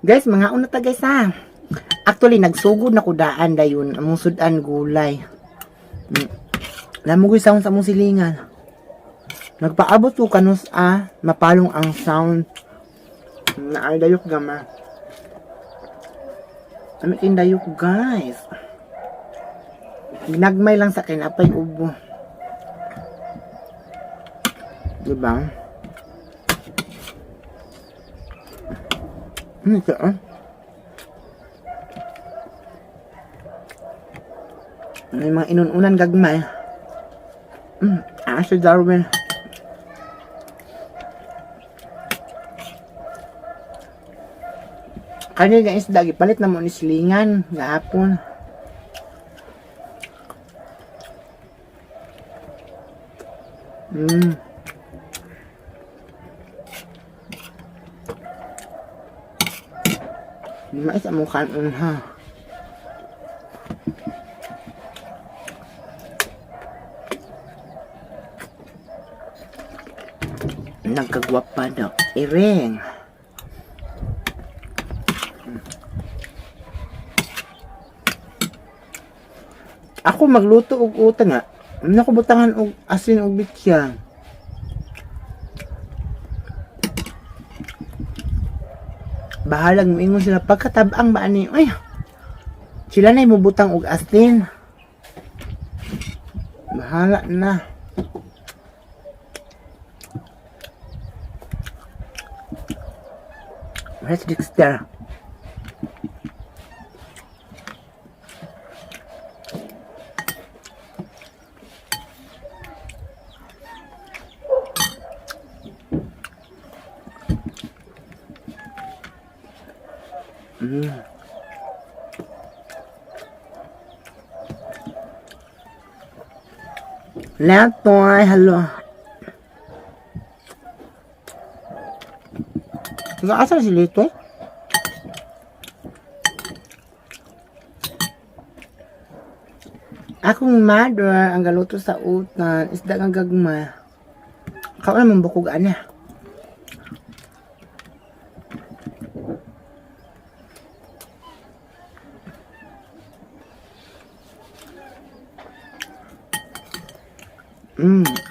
Guys, mga una ta, guys, ha. Actually, nagsugod na ko daan dayon among sudan gulay. Namo sound sa among silingan. Nagpaabot ko kanus a mapalong ang sound. Na ay dayok gama. Ami kin dayok, guys. Ginagmay lang sa kinapay ubo. Diba? Ano ito, ah? May mga inununan gagmay. Ah, si Darwin. Kanya nga isda, gipalit na mo ni silingan, gahapon. Mais among kanon ha. Nagkagwapa daw. Iring. Ako magluto og utan nga. Ano ko butangan og asin og bitya. Bahalag moingon sila pagkatabang ba ani. Ay. Sila na mubutang og asin. Bahala na. Where's Dexter? Letoy, hello. Asa si Letoy? Akong mother ang galuto sa utan, isda nga gagmay. Kaon naman bukog ana.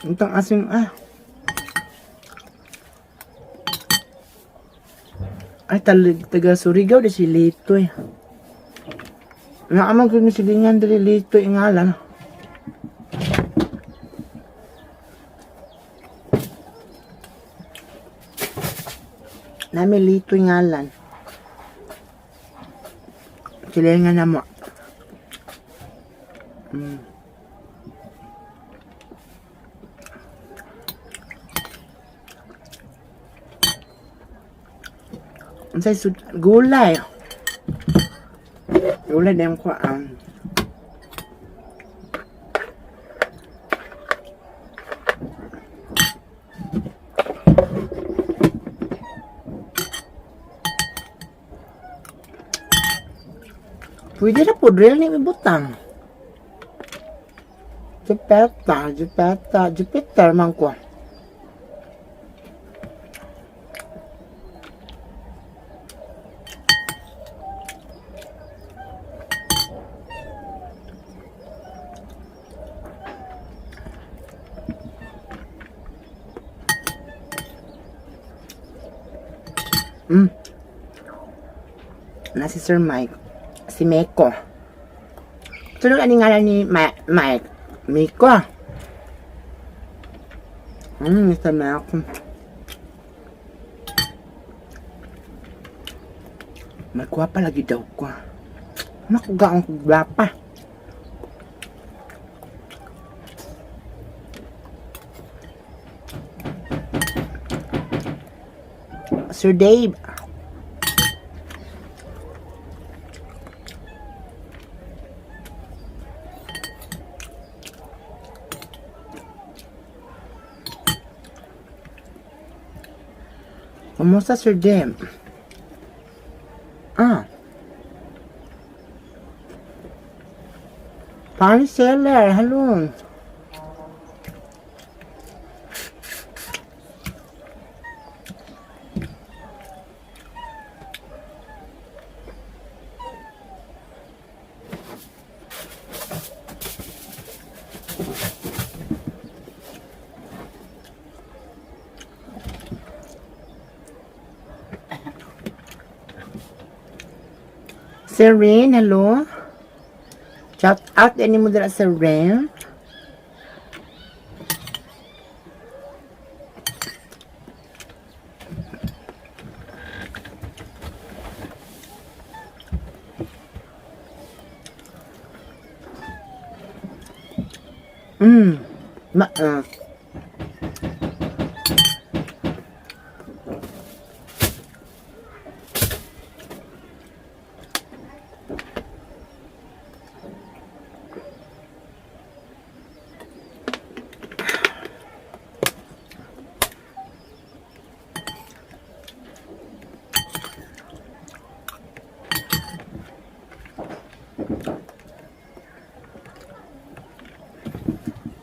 Itong asin ah. Ay, talig, taga Surigao di si Litoy. Naamang ko ni silingan dili Litoy ngalan. Nami Litoy ngalan. Silingan na mo. Unsay sud gulay. Gulay na yung kuan. Pwede na po drill ni ibutang. Jupiter, Jupiter, Jupiter man ko. Na si Sir Mike. Si Meko. Sunod ani ngalan ni Mike. Miko. Mr. Meko. Magkuha pa lagi daw ko. Makugaong kugwapa. Sir Dave. Kumusta, Sir Dave? Ah. Party seller, hello. Sir Rin, hello. Shout out ani mo dira, Sir Rin. Ma.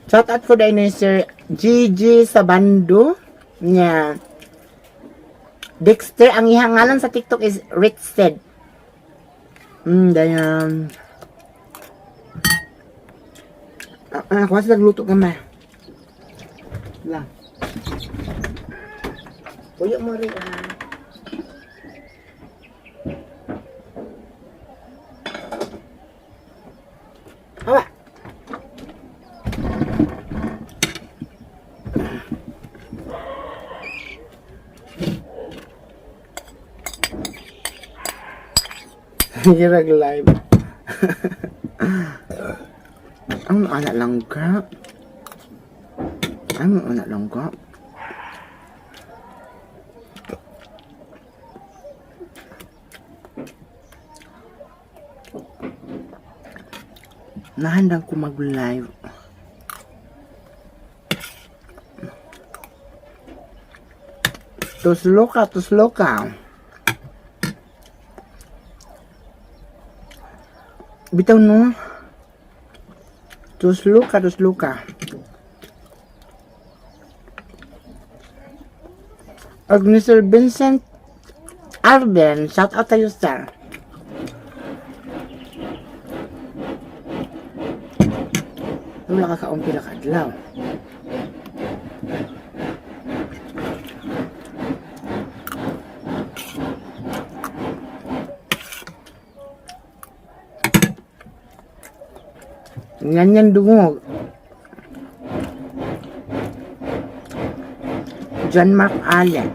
Shout out ko dahil ni Sir Gigi Sabando niya. Dexter, ang iyang ngalan sa TikTok is Ritsed. Dayan. Ah, ah, ako sa nagluto ka ma. La. Puyo mo rin ah. Awa. Hirag live. Ang anak lang ka. Ang anak lang ka. Nahandang ko mag-live. Tuslo ka, tuslo ka. Bitaw no. Tuslo ka, tuslo ka. Ag ni Sir Vincent Arben, shout out tayo, sir. Wala ka kaong pila ka adlaw. Ganyan dungog. John Mark Allen.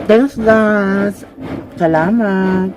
Thanks, guys. Salamat.